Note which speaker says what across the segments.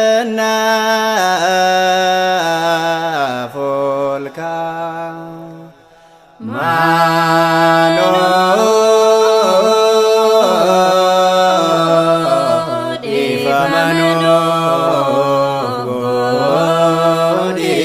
Speaker 1: Kadhanna folka maaloo dhiifama nuuf godhi.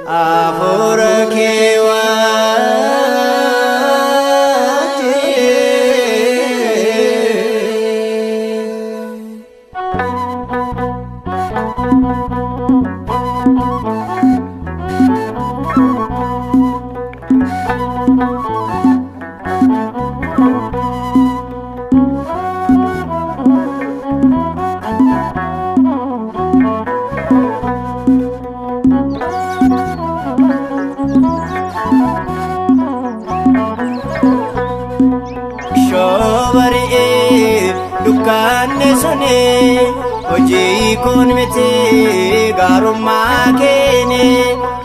Speaker 1: Hafuura kee wajjin. Shoobaree dukkaanni suni hojii kun miti gaarummaa keeni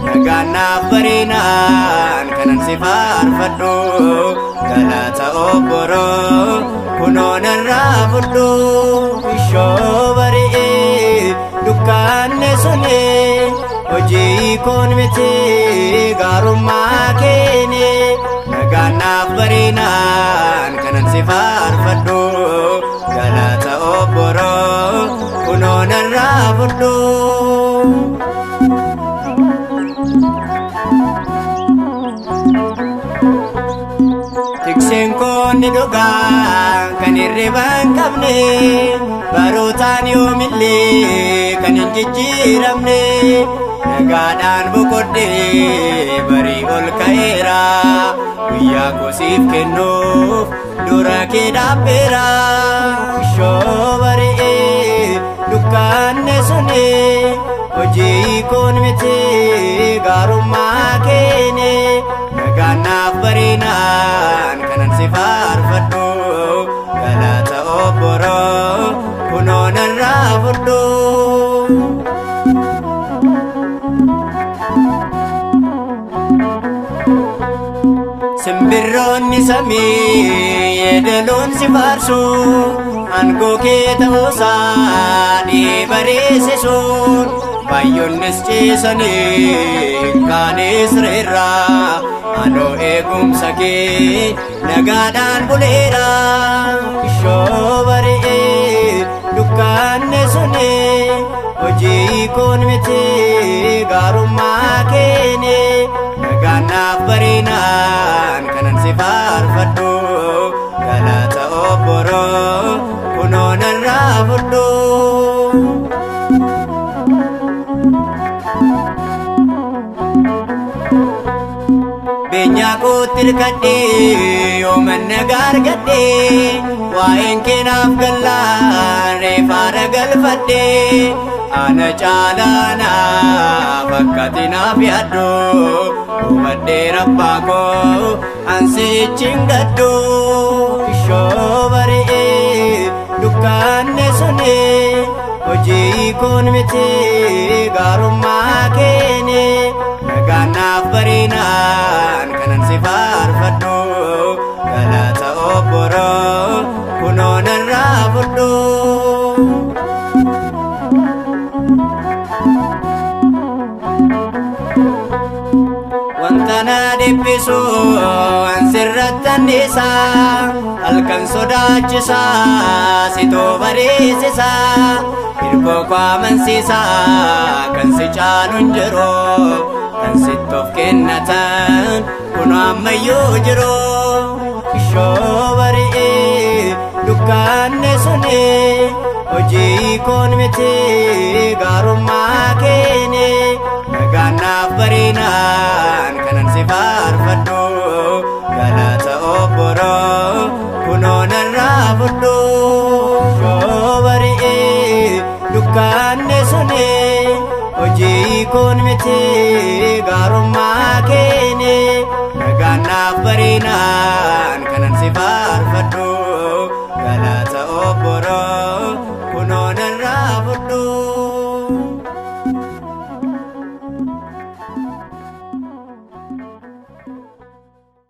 Speaker 1: nagaan naaf barinaan kanan si faarfadhu galata obboroo kunoo narraa fudhu. Shoobaree dukkaanni suni hojii kun miti gaarummaa keeni nagaan naaf barinaan kanan si faarfadhu galata obboroo kunoo narraa fudhu. Tikseen koo ni dhugaa kan hirriba hin qabne barootaan yoomillee kan hin jijjiiramne nagaadhaan boqodhee barii ol ka'eera guyyaa koo siif kennuuf dura kee dhaabbeera. Shoobaree dukkaanni suni hojii kun miti gaarummaa keeni nagaan naaf barinaan kanan si faarfadhu galata obboroo kunoo narraa fudhu. Simbirroonni samii yeedaloon si faarsu aangoo kee ta'uusaa ni bareessisuun baay'oonnis ciisanii kaanis reerraa anoo eegumsa kee nagaadhaan buleera. Shoobaree dukkaanni suni hojii kun miti gaarummaa keeni nagaan naaf barinaan kanan si faarfadhu galata obboroo kunoo narraa fudhu. Beenyaa kootti hirkadhee yooman nagaa argadhee waa'een kee naaf gallaan reefaara galfadhee ana caalaa naaf akkati naaf yaaddu hubadhee rabbaa koo ansichi hin gaddu. Shoobaree dukkaanni suni hojii kun miti gaarummaa keeni nagaan naaf barinaan kanan si faarfadhu galata obboroo kunoo narraa fudhu. Wanta na dhiphisu an sirratti anniisa halkan sodaachisa sitoo bareessisa hirkoo koo amansiisa kan si caalu hin jiru kan sitti of kennatan kunoo ammayyuu jiru. Shoobaree dukkaanni suni hojii koon miti gaarummaa keeni nagaan naaf barinaan kanan si faarfadhu galata obboroo kunoo narraa fudhu. Yoo bari'ee dukkanni suni hojii koon miti gaarummaa keeni nagaan naaf barinaan.